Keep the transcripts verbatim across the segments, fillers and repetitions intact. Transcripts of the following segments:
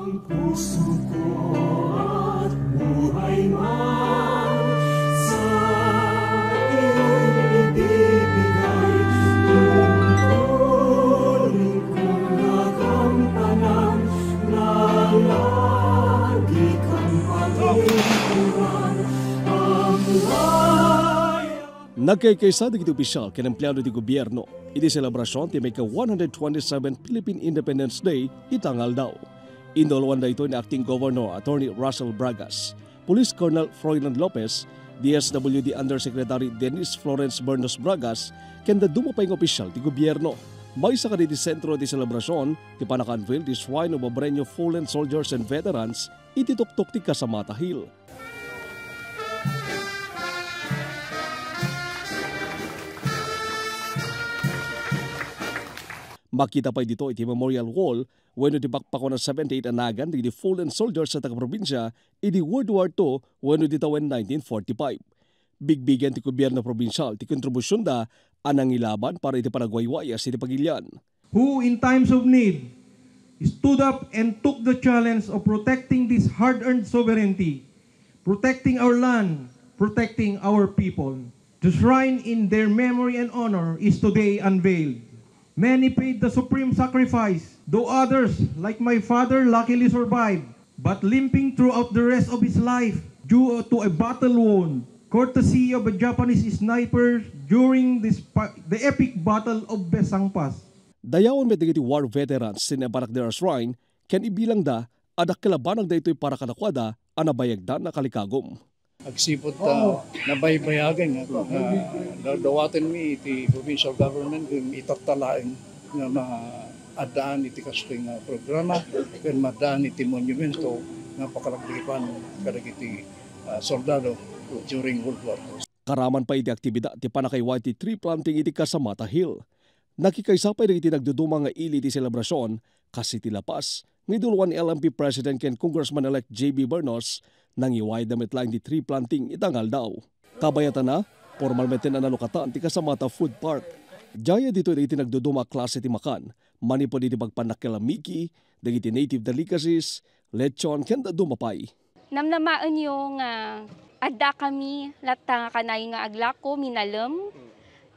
Ang puso ko at buhay man sa iyo'y ibibigay. Tungkulin kong gagampanan na lagi kang paglingkuran. Ang laya Nagkaykaysa dagiti opisyal ken empleado ti gobierno iti selebrasion ti maika one hundred twenty-seven Philippine Independence Day ita nga aldaw. Inulwan daytoy ni Acting Governor Attorney Russell Bragas, Police Colonel Froilan Lopez, D S W D Undersecretary Denise Florence Bernos Bragas, ken dadduma pay nga opisyal ti gobierno. Maysa kadagiti sentro ti selebrasion ti pannaka-unveil ti Shrine of Obreño Fallen Soldiers and Veterans iti tuktok ti Casamata Hill. Makita pay ditoy ti memorial wall wenno ti pakpakon a seventy-eight a nagan dagiti fallen soldiers a taga-probinsia idi World War Two wenno idi tawen nineteen forty-five. Bigbigen ti gobierno probinsial ti kontribusionda a nangilaban para iti panagwaywayas iti pagilian. Who in times of need stood up and took the challenge of protecting this hard-earned sovereignty, protecting our land, protecting our people. The shrine in their memory and honor is today unveiled. Many paid the supreme sacrifice, though others, like my father, luckily survived, but limping throughout the rest of his life due to a battle wound, courtesy of a Japanese sniper during this pa-, the epic Battle of Besang Pass. Dayawen met dagiti war veterans ti naiparak ditoy a shrine ken ibilangda a dakkel a banag daytoy para kadakuada a nabayagdan a kalikagum. Agsipud ta nabaybayagen nga, ah, daw-, dawatenmi iti provincial government ken itatta laeng nga maaddaan iti kastoy nga programa ken maaddaan iti monumento nga pakalaglagipan kadagiti, ah, soldado during World War Two. Karaman pay iti aktibidad ti pannakaiway ti tree planting iti Casamata Hill. Nakikaysa pay dagiti nagduduma nga ili ti selebrasion, kas iti La Paz, nga idulwan ni L M P President ken Congressman-elect J B Bernos, nangiwayda met laeng ti tree planting ita nga aldaw. Kabayatana, pormal metten a nalukatan ti Casamata Food Park. Diay ditoy dagiti nagduduma a klase ti makan, manipud iti pagpannakkel a Mickey, dagiti native delicacies, lechon, ken dadduma pay. Namnamaenyo nga addakami latta nga kanayon nga aglako, minalem,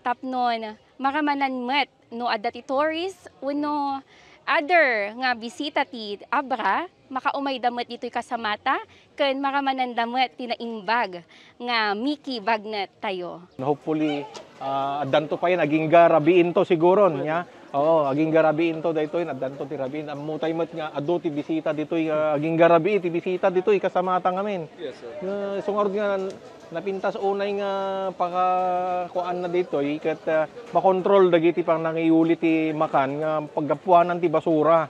tapnon maramanan met no adda ti tourist wenno other nga bisita ti Abra, makaumayda met ditoy Casamata ken maramananda met ti naimbag nga Mickey bagnet tayo. Hopefully, ah, addanto pay, agingga rabiinto siguron, nya? Oo, agingga rabiinto daytoy, addanto ti rabiin. Ammotay met nga adu ti bisita ditoy, nga agingga rabii ti bisita ditoy, Casamata ngamin. Yes, sir. Nga, isu ngarud nga napintas unay nga pakakuanna ditoy, ket, ah, makontrol dagiti pannangiyuli ti makan nga paggapuanan ti basura.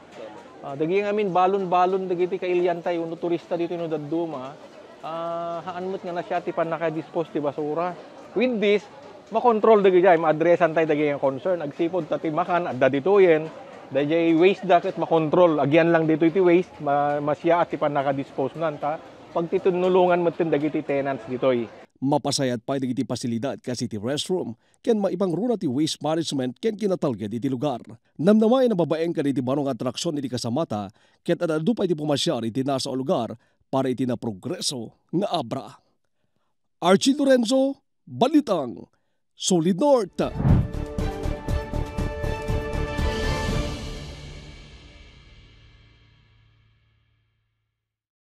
Ah, dagiti ngamin balon-balon dagiti kailiantayo no turista ditoy no dadduma. Ah, haan met nga nasiat ti pannakadispose ti basura. With this, makontrol dagiti, ma-addressan tayo dagiti concern. Agsipud ta ti makan, adda ditoyen. Dagiti waste da ket makontrol. Agian lang ditoy ti waste, ma-, masiaat ti pannakadispose nan ta pagtitunulongan metten dagiti tenants ditoy. Mapasayat pay dagiti pasilidad kas iti restroom, ken maipangruna ti waste management ken kinatalged iti lugar. Namnamaen a babaen kadagiti baro nga atraksion iti Casamata, ket ad-adu pay ti pumasiar iti nasao a lugar para iti naprogreso nga abra. Archie Lorenzo, Balitang Solid North.